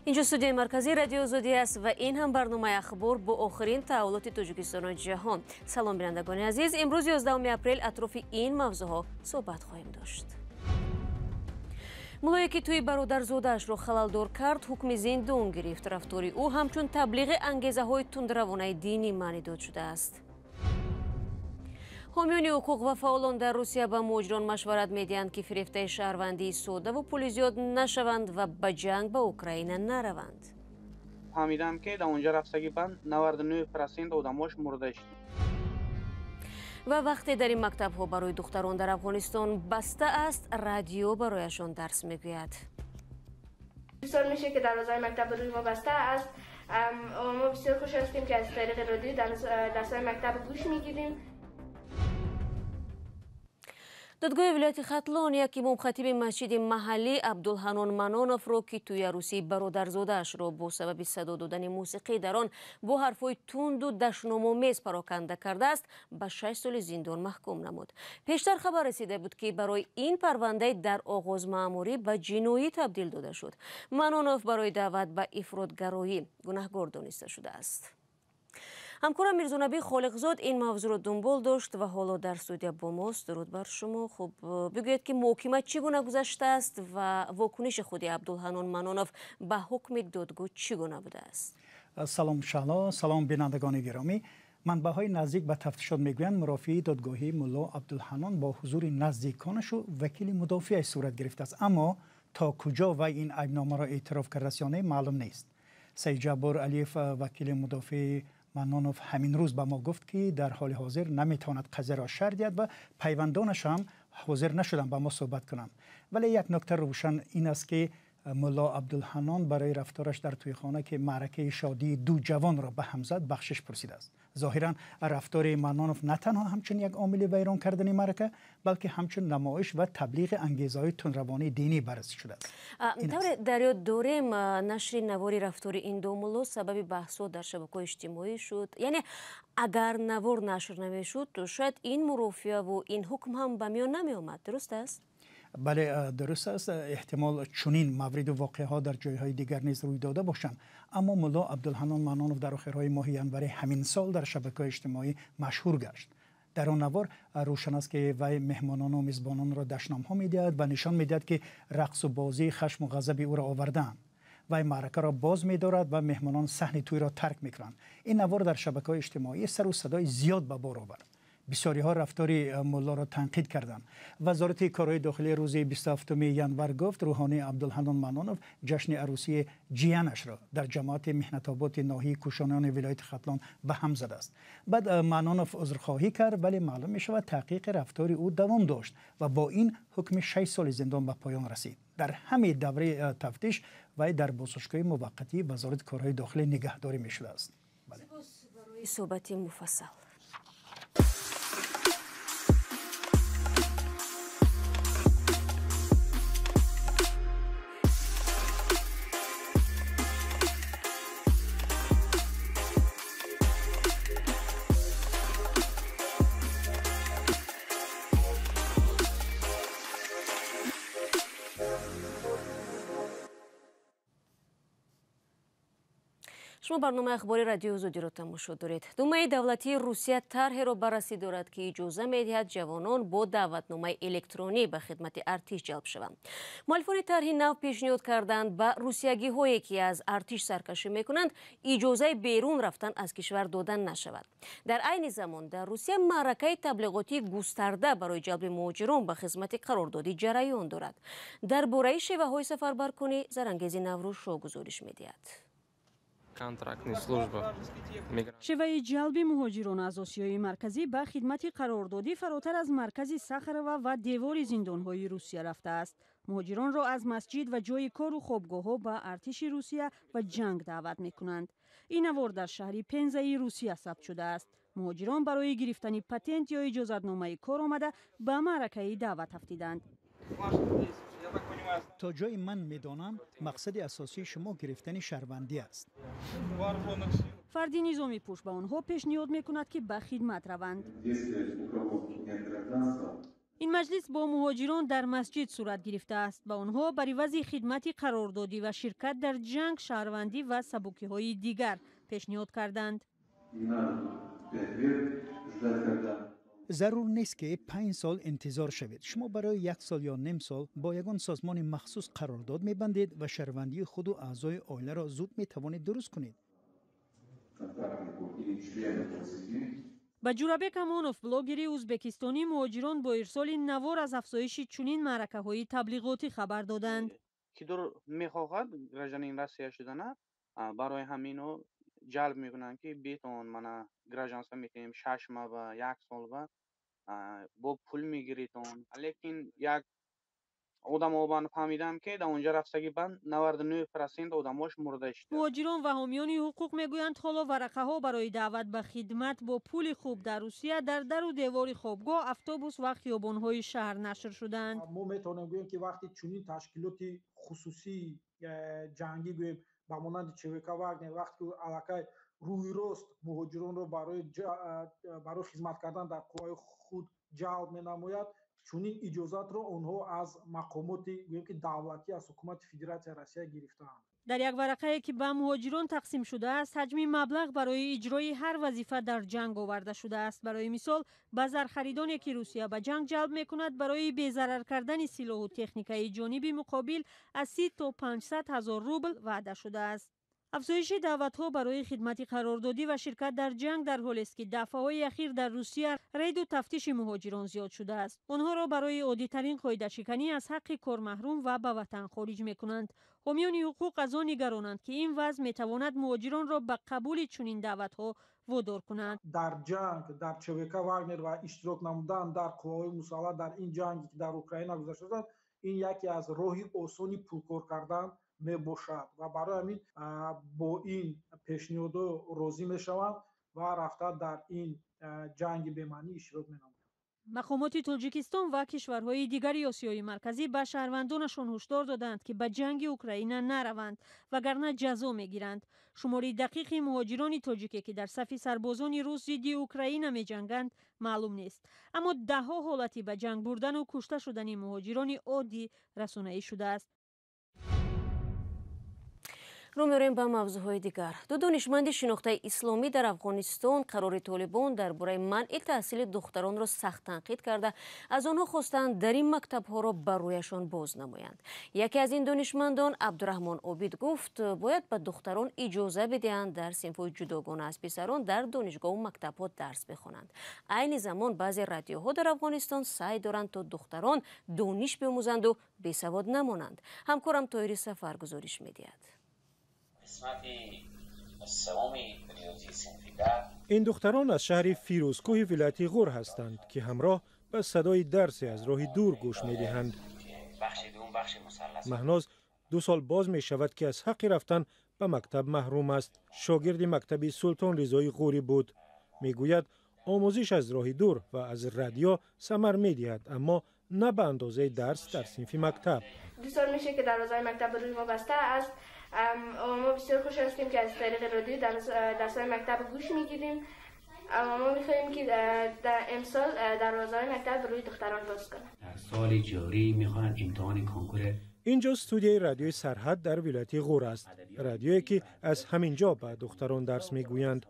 Инҷо студияи марказии Радиои Озодӣ аст ва ин ҳам барномаи ахбор бо охирин таҳаввулоти Тоҷикистону ҷаҳон. Салом бинандагони азиз, имрӯз 11 апрел атрофи ин мавзӯъҳо суҳбат хоҳем дошт. Муллое ки тӯи бародарзодаашро халалдор кард, ҳукми зиндон гирифт. Рафтори ӯ ҳамчун таблиғи ангезаҳои тундравонаи динӣ маънӣ дод шудааст. Ҳомиёни ҳуқуқ ва фаъолон дар Русия ба муҳоҷирон машварат медиҳанд, ки фирефтаи шаҳрвандии содаву пули зиёд нашаванд ва ба ҷанг ба Украина нараванд. Фаҳмидам, ки дар онҷа рафтагӣ банд 99% одамош мурда шуд. Ва вақте дар ин мактабҳо барои духтарон дар Афғонистон баста аст, радио барояшон дарс мегӯяд. Бисёр мешавад, ки дарвозаи мактаб рӯи мо баста аст. Мо бисёр хуш ҳастем, ки аз тариқи радио дарсҳои мактаб гӯш мегирем. Додгоҳи вилояти Хатлон як имомхатиби масҷиди маҳаллӣ Абдулҳанон Маноновро, ки тӯи арӯсии бародарзодаашро бо сабаби садо додани мусиқӣ дар он бо ҳарфҳои тунду дашномомез пароканда кардааст, ба 6 соли зиндон маҳкум намуд. Пештар хабар расида буд, ки барои ин парвандаи дар оғоз маъмурӣ ба ҷиноӣ табдил дода шуд. Манонов барои даъват ба ифротгароӣ гунаҳгор дониста шудааст. Ҳамкорам Мирзонабӣ Холиқзод ин мавзӯъро дунбол дошт ва ҳоло дар студия бо мост. Дуруд бар шумо. Хуб, бигӯед, ки муҳокима чӣ гуна гузаштааст ва вокуниши худи Абдулҳанон Манонов ба ҳукми додгоҳ чӣ гуна будааст? Салом Шаҳло, салом бинандагони гиромӣ. Манбаъҳои наздик ба тафтишот мегӯянд, мурофиаи додгоҳии мулло Абдулҳанон бо ҳузури наздиконашу вакили мудофиааш сурат гирифтааст, аммо то куҷо вай ин айбномаро эътироф кардааст ё не, маълум нест. Саидҷаббор Алиев, вакили мудофии Манонов, ҳамин рӯз ба мо гуфт, ки дар ҳоли ҳозир наметавонад қазияро шарҳ диҳад ва пайвандонаш ҳам ҳозир нашуданд ба мо суҳбат кунанд. Вале як нукта рӯшан ин аст, ки мулло Абдулҳанон барои рафтораш дар тӯйхона, ки маъракаи шодии ду ҷавонро ба ҳам зад, бахшиш пурсидааст. Зоҳиран рафтори Манонов на танҳо ҳамчун як омили вайрон кардани маърака, балки ҳамчун намоиш ва таблиғи ангезаҳои тундравонии динӣ баррасӣ шудааст. Тавре дар ёд дорем, нашри навори рафтори ин ду мулло сабаби баҳсҳо дар шабакаҳои иҷтимоӣ шуд. Яъне агар навор нашр намешуд, шояд ин мурофиаву ин ҳукм ҳам ба миён намеомад. Дуруст аст? Бале, дуруст аст. Эҳтимол чунин мавриду воқеаҳо дар ҷойҳои дигар низ рӯй дода бошанд, аммо мулло Абдулҳанон Манонов дар охирҳои моҳи январи ҳамин сол дар шабакаҳои иҷтимоӣ машҳур гашт. Дар он навор рӯшан аст, ки вай меҳмонону мизбононро дашномҳо медиҳад ва нишон медиҳад, ки рақсу бозӣ хашму ғазаби ӯро овардаанд. Вай маъракаро боз медорад ва меҳмонон саҳни тӯйро тарк мекунанд. Ин навор дар шабакаҳои иҷтимоӣ сару садои зиёд ба бор овард. Бисёриҳо рафтори муллоро танқид карданд. Вазорати корҳои дохилӣ рӯзи 27 январ гуфт, рӯҳонӣ Абдулҳанон Манонов ҷашни арӯсии ҷиянашро дар ҷамоати Меҳнатободи ноҳияи Кӯшониёни вилояти Хатлон ба ҳам задааст. Баъд Манонов узрхоҳӣ кард, вале маълум мешавад, таҳқиқи рафтори ӯ давом дошт ва бо ин ҳукми 6 соли зиндон ба поён расид. Дар ҳамаи давраи тафтиш вай дар боздоштгоҳи муваққатии Вазорати корҳои дохилӣ нигаҳдорӣ мешудааст. Сипос барои суҳбати муфассал. Шумо барномаи ахбори Радиои Озодиро тамошо доред. Думаи давлатии Русия тарҳеро баррасӣ дорад, ки иҷоза медиҳад ҷавонон бо даъватномаи электронӣ ба хидмати артиш ҷалб шаванд. Муаллифони тарҳи нав пешниҳод карданд, ба русиягиҳое, ки аз артиш саркашӣ мекунанд, иҷозаи берун рафтан аз кишвар дода нашавад. Дар айни замон дар Русия маъракаи таблиғотии густарда барои ҷалби муҳоҷирон ба хизмати қарордодӣ ҷараён дорад. Дар бораи шеваҳои сафарбаркунӣ Зарангези Наврӯзшо гузориш медиҳад. Контрактная служба. Шеваи ҷалби муҳоҷирон аз Осиёи Марказӣ ба хидмати қарордодӣ фаротар аз маркази Сахарова ва девори зиндонҳои Русия рафтааст. Муҳоҷиронро аз масҷид ва ҷои кору хобгоҳҳо ба артиши Русия ва ҷанг даъват мекунанд. Ин навор дар шаҳри Пензаи Русия сабт шудааст. Муҳоҷирон барои гирифтани патент ё иҷозатномаи кор омада ба маъракаи даъват афтиданд. То ҷои ман медонам, мақсади асосии шумо гирифтани шаҳрвандӣ аст. Фарди низомипӯш ба онҳо пешниҳод мекунад, ки ба хидмат раванд. Ин маҷлис бо муҳоҷирон дар масҷид сурат гирифтааст. Ба онҳо бар ивази хидмати қарордодӣ ва ширкат дар ҷанг, шаҳрвандӣ ва сабукиҳои дигар пешниҳод карданд. Зарур нест, ки 5 сол интизор шавед. Шумо барои як сол ё ним сол бо ягон созмони махсус қарордод мебандед ва шаҳрвандии худу аъзои оиларо зуд метавонед дуруст кунед. Ба Ҷурабек Амонов, блогери ӯзбекистонӣ, муҳоҷирон бо ирсоли навор аз афзоиши чунин маъракаҳои таблиғотӣ хабар доданд. Ки дур мехоҳад гражданин Россия шудана, барои ҳамино ҷалб мекунанд, ки битон мана гражданство метиҳем 6 моҳ ва 1 сол ва бо пул мегиритон. Лекин як одамо фаҳмидам, ки дар онҷа рафтагӣ банд 99% одамош мурда шуда. Муҳоҷирон ва ҳомиёни ҳуқуқ мегӯянд, ҳоло варақаҳо барои даъват ба хидмат бо пули хуб дар Русия дар дару девори хобгоҳ, автобус ва хиёбонҳои шаҳр нашр шудаанд. Мо метавонем гӯем, ки вақти чунин ташкилоти хусусии ҷангӣ, гӯем, ба монанди ЧВК Вагнер, вақте ки аллакай рӯи рост муҳоҷиронро барои хизмат кардан дар қувваи худ ҷалб менамояд, чунин иҷозатро онҳо аз мақомоти, гӯем ки, давлатӣ, аз ҳукумати Федератсияи Россия гирифтаанд. Дар як варақае, ки ба муҳоҷирон тақсим шудааст, ҳаҷми маблағ барои иҷрои ҳар вазифа дар ҷанг оварда шудааст. Барои мисол, ба зархаридоне, ки Русия ба ҷанг ҷалб мекунад, барои безарар кардани силоҳу техникаи ҷониби муқобил аз 30 то 500 ҳазор рубл ваъда шудааст. Афзоиши даъватҳо барои хидмати қарордодӣ ва ширкат дар ҷанг дар ҳолест, ки дафъаҳои ахир дар Русия рейду тафтиши муҳоҷирон зиёд шудааст. Онҳоро барои оддитарин қоидашиканӣ аз ҳаққи кор маҳрум ва ба ватан хориҷ мекунанд. Ҳомиёни ҳуқуқ аз он нигаронанд, ки ин вазъ метавонад муҳоҷиронро ба қабули чунин даъватҳо водор кунад. Дар ҷанг дар ЧВК Вагнер ва иштирок намудан дар қувваҳои мусаллаҳ дар ин ҷанге, ки дар Украина гузаштааст, ин яке аз роҳи осони пулкор кардан мебошад ва барои ҳамин бо ин пешниҳодҳо розӣ мешаванд ва рафта дар ин ҷанги бемаънӣ иштирок менамоянд. Мақомоти Тоҷикистон ва кишварҳои дигари Осиёи Марказӣ ба шаҳрвандонашон ҳушдор доданд, ки ба ҷанги Украина нараванд, вагарна ҷазо мегиранд. Шумори дақиқи муҳоҷирони тоҷике, ки дар сафи сарбозони рус зидди Украина меҷанганд, маълум нест. Аммо даҳҳо ҳолати ба ҷанг бурдану кушта шудани муҳоҷирони оддӣ расонаӣ шудааст. Рӯ меорем ба мавзӯъҳои дигар. Ду донишманди шинохтаи исломӣ дар Афғонистон қарори Толибон дар бораи манъи таҳсили духтаронро сахт танқид карда, аз онҳо хостанд дар ин мактабҳоро ба рӯяшон боз намоянд. Яке аз ин донишмандон, Абдураҳмон Обид, гуфт, бояд ба духтарон иҷоза бидиҳанд дар синфҳои ҷудогона аз писарон дар донишгоҳу мактабҳо дарс бихонанд. Айни замон баъзе радиоҳо дар Афғонистон саъй доранд, то духтарон дониш биомӯзанду бесавод намонанд. Ҳамкорам Тоҳири Сафар гузориш медиҳад. Ин духтарон аз шаҳри Фирӯзкӯҳи вилояти Ғур ҳастанд, ки ҳамроҳ ба садои дарсе аз роҳи дур гӯш медиҳанд. Маҳноз 2 сол боз мешавад, ки аз ҳаққи рафтан ба мактаб маҳрум аст. Шогирди мактаби Султон Ризои Ғурӣ буд. Мегӯяд, омӯзиш аз роҳи дур ва аз радио самар медиҳад, аммо на ба андозаи дарс дар синфи мактаб. 2 сол мешавад, ки дарвозаи мактаб рӯи мо баста аст. Мо бисёр хуш ҳастем, ки аз тариқи радио дарсҳои мактаб гӯш мегирем. Мо мехоҳем, ки дар имсол дарвозаҳои мактаб рӯи духтарон боз кунанд. Дар соли ҷорӣ мехоҳанд имтиҳони конкур. Инҷо студияи радиои Сарҳад дар вилояти Ғур аст. Радиое, ки аз ҳамин ҷо ба духтарон дарс мегӯянд.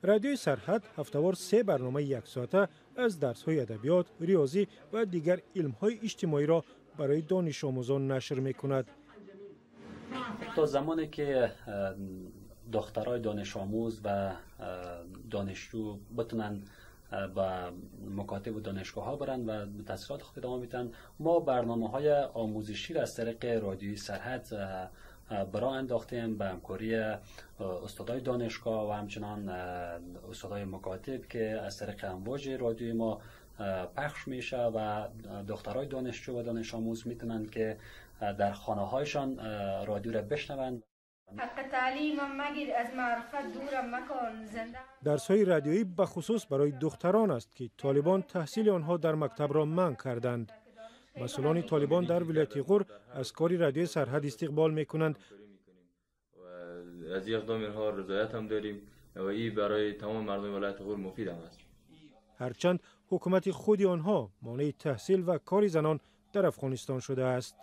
Радиои Сарҳад ҳафтавор 3 барномаи яксоата аз дарсҳои адабиёт, риёзӣ ва дигар илмҳои иҷтимоиро барои донишомӯзон нашр мекунад. То замоне ки духтарای донишомӯз ва донишҷӯ битунанд ба макотиб ва донишгоҳҳо баранд ва таҳсилоти худ идома бидиҳанд, мо барномаҳои омӯзиширо аз тариқи радиои Сарҳад براه انداختیم به همکاری استادای دانشگاه و همچنان استادای مکاتب که از طریق امواج رادیوی ما پخش میشه و دخترای دانشجو و دانش آموز میتونن که در خانه هایشان رادیو را بشنوند. حق تعلیمم مگیر، از معرفت دورم مکن، زنده. درس‌های رادیویی به خصوص برای دختران است که طالبان تحصیل آنها در مکتب را منع کردند. مسئولان طالبان در ولایت غور از کار رادیوی سرحد استقبال میکنند. از اقدام اینها رضایت هم داریم و این برای تمام مردم ولایت غور مفید هم است. Ҳарчанд ҳукумати худи онҳо монеи таҳсил ва кори занон дар Афғонистон шудааст.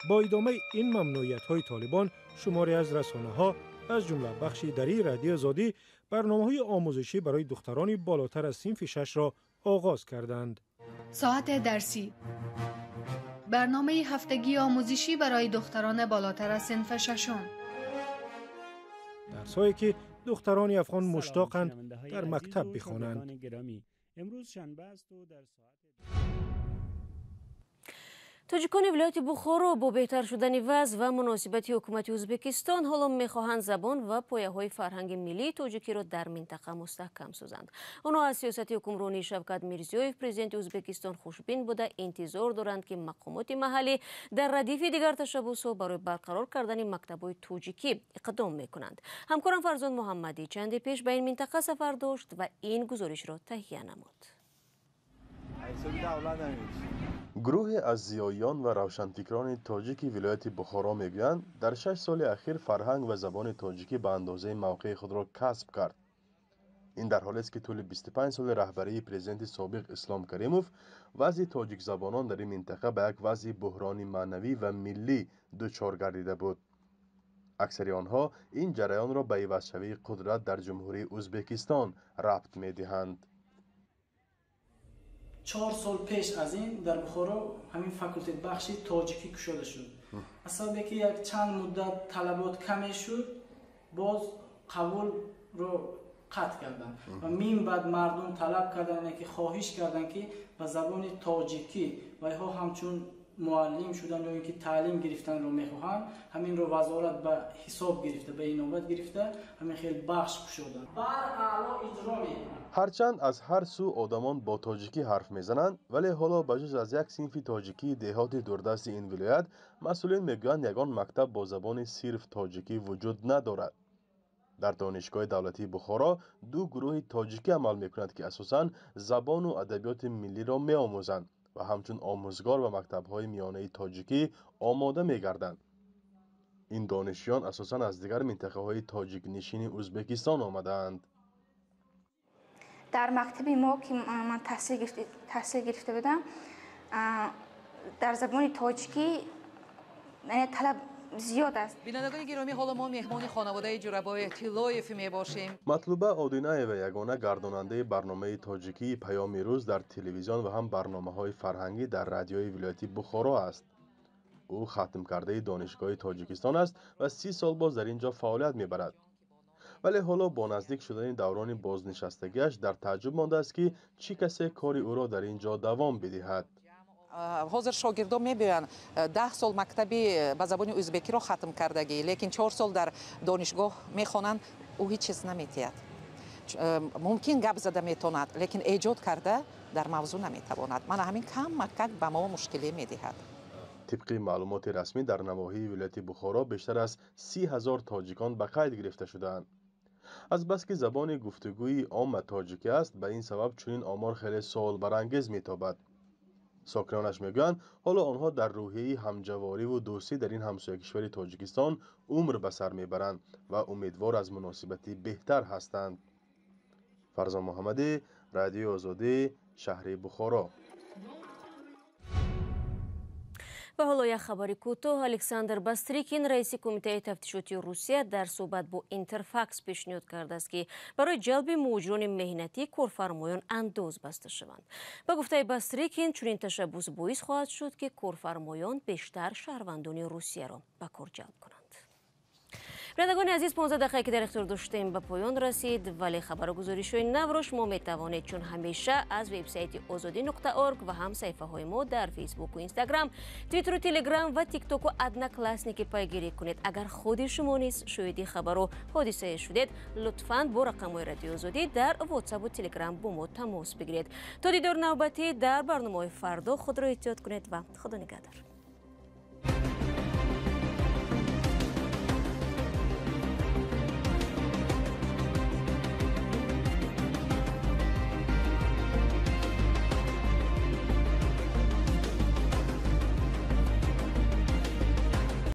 Бо идомаи ин мамнуъиятҳои Толибон, шуморе аз расонаҳо, аз ҷумла бахши дарии Радиои Озодӣ, барномаҳои омӯзишӣ барои духтарони болотар аз синфи 6-ро оғоз карданд. Соати дарсӣ, барномаи ҳафтагии омӯзишӣ барои духтарони болотар аз синфи шашум. Дарсҳое ки духтарони афғон муштоқанд дар мактаб бихонанд. Тоҷикони вилояти Бухоро бо беҳтар шудани вазъ ва муносибати ҳукумати Ӯзбекистон ҳоло мехоҳанд забон ва пояҳои фарҳанги миллии тоҷикиро дар минтақа мустаҳкам созанд. Онҳо аз сиёсати ҳукмронии Шавкат Мирзиёев, президенти Ӯзбекистон, хушбин буда, интизор доранд, ки мақомоти маҳаллӣ дар радифи дигар ташаббусҳо барои барқарор кардани мактабҳои тоҷикӣ иқдом мекунанд. Ҳамкорам Фарзон Муҳаммадӣ чанде пеш ба ин минтақа сафар дошт ва ин гузоришро таҳия намуд. Гурӯҳе аз зиёиён ва равшанфикрони тоҷики вилояти Бухоро мегӯянд, дар 6 соли ахир фарҳанг ва забони тоҷикӣ ба андозаи мавқеи худро касб кард. Ин дар ҳолест, ки тӯли 25 соли раҳбарии президенти собиқ Ислом Каримов вазъи тоҷикзабонон дар ин минтақа ба як вазъи буҳрони маънавӣ ва миллӣ дучор гардида буд. Аксари онҳо ин ҷараёнро ба ивазшавии қудрат дар Ҷумҳурии Ӯзбекистон рабт медиҳанд. 4 сол пеш аз ин дар Бухоро ҳамин факултет бахши тоҷикӣ кушода шуд. Аз сабабе ки як чанд муддат талабот каме шуд, боз қабулро қатъ карданд ва мин баъд мардум талаб карданд, ки хоҳиш карданд, ки ба забони тоҷикӣ вайҳо ҳамчун муаллим шудан ё ин ки таълим гирифтанро мехоҳанд. Ҳаминро вазорат ба ҳисоб гирифта, ба инобат гирифта, ҳамин хел бахш кушоданд. Бар аъло иҷро мекунанд. Ҳарчанд аз ҳар сӯ одамон бо тоҷикӣ ҳарф мезананд, вале ҳоло ба ҷуз аз як синфи тоҷикии деҳоти дурдасти ин вилоят, масъулин мегӯянд, ягон мактаб бо забони сирф тоҷикӣ вуҷуд надорад. Дар Донишгоҳи давлатии Бухоро ду гурӯҳи тоҷикӣ амал мекунад, ки асосан забону адабиёти миллиро меомӯзанд ва ҳамчун омӯзгор ба мактабҳои миёнаи тоҷикӣ омода мегарданд. Ин донишҷӯён асосан аз дигар минтақаҳои тоҷикнишини Ӯзбекистон омадаанд. Дар мактаби мо, ки ман таҳсил гирифта будам, дар забони тоҷикӣ талаб зиёд аст. Бинандагони гиромӣ, ҳоло мо меҳмони хонаводаи Ҷурабои Тиллоев мебошем. Матлуба Одинаева ягона гардонандаи барномаи тоҷикии Паёми рӯз дар телевизион ва ҳам барномаҳои фарҳангӣ дар радиои вилояти Бухоро аст. Ӯ хатмкардаи Донишгоҳи Тоҷикистон аст ва 30 сол боз дар ин ҷо фаъолият мебарад. Вале ҳоло бо наздик шудани даврони бознишастагиаш дар тааҷҷуб мондааст, ки чӣ касе кори ӯро дар ин ҷо давом бидиҳад. Ҳозир шогирдон мебиёянд, 10 сол мактаби ба забони ӯзбекиро хатм кардагӣ, лекин 4 сол дар донишгоҳ мехонанд, ӯ ҳеҷ чиз наметиҳад. Мумкин гап зада метавонад, лекин эҷод карда дар мавзӯъ наметавонад. Мана ҳамин камакак ба мо мушкилӣ медиҳад. Тибқи маълумоти расмӣ, дар навоҳии вилояти Бухоро бештар аз 30 000 тоҷикон ба қайд гирифта шудаанд. Азбаски забони гуфтугӯи омма тоҷикӣ аст, ба ин сабаб чунин омор хеле суолбарангез метобад. Сокинонаш мегӯянд, ҳоло онҳо дар рӯҳияи ҳамҷавориву дӯстӣ дар ин ҳамсоякишвари Тоҷикистон умр ба сар мебаранд ва умедвор аз муносибати беҳтар ҳастанд. Фарзон Муҳаммадӣ, Радиои Озодӣ, шаҳри Бухоро. Ва ҳоло як хабари кӯтоҳ. Александр Бастрикин, раиси кумитаи тафтишоти Русия, дар суҳбат бо Интерфакс пешниҳод кардааст, ки барои ҷалби муҳоҷирони меҳнатӣ корфармоён андоз баста шаванд. Ба гуфтаи Бастрикин, чунин ташаббус боис хоҳад шуд, ки корфармоён бештар шаҳрвандони Русияро ба кор ҷалб кунанд. Бинандагони азиз, 15 дақиқае ки дар ихтиёр доштем ба поён расид, вале хабару гузоришҳои навро шумо метавонед чун ҳамеша аз вебсайти озодӣ.org ва ҳам саҳифаҳои мо дар Фейсбуку, Инстаграм, Твиттеру, Телеграм ва Тиктоку Одноклассники пайгирӣ кунед. Агар худи шумо низ шоҳиди хабару ҳодисае шудед, лутфан бо рақамҳои Радиои Озодӣ дар Ватсапу Телеграм бо мо тамос бигиред. То дидор навбатӣ дар барномаҳои фардо худро эҳтиёт кунед ва Худо нигаҳдор.